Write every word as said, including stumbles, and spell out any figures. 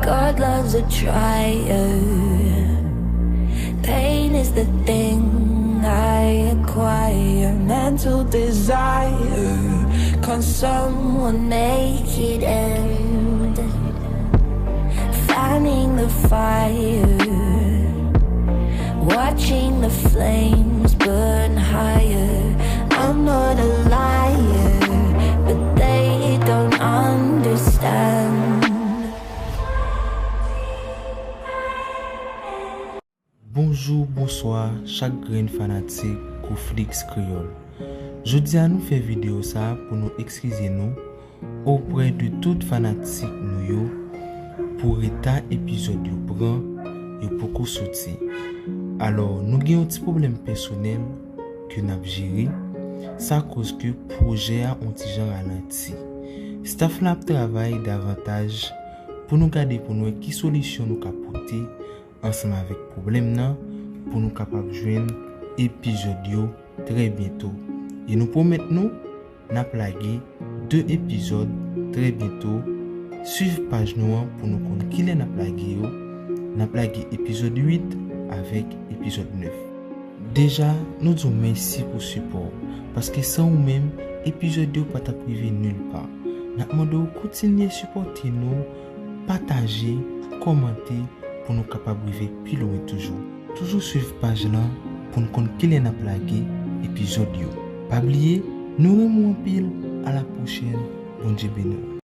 God loves a trier. Pain is the thing I acquire. Mental desire. Can someone make it end? Fanning the fire. Watching the flames burn higher. I'm not a liar, but they don't understand. Bonjou, bonswa, chak grenn fanatik Kouflix Kreyòl. Jodi a nou fè videyo sa pou nou ekskize nou oprè de tout fanatik nou yo pou reta epizòd yo pran, yo poko soti. Alò, nou gen yon ti pwoblèm pèsonèl ke n ap jere. Sa koz ke pwojè a on ti jan ralanti. Staff la ap travay davantaj pou nou gade pou nou wè ki solisyon nou ka pote ansanm avèk pwoblèm nan pou nou kapab jwenn epizòd yo trè byento. E nou pwomèt nou, n ap lage de epizòd trè byento. Swiv paj nou an pou nou konn kilè n ap lage yo. N ap lage epizòd uit avèk epizòd nèf. Deja, nou di w mèsi pou sipò w, paske san ou menm, epizòd yo pa t ap rive nil pa. N ap mande w kontinye sipòte nou, pataje, kòmante, pou nou kapab rive pi lwen toujou. Toujou swiv paj lan pou n konn kilè n ap lage epizòd yo. Pa bliye, nou renmen w anpil, a la pwochèn, Bondye beni w.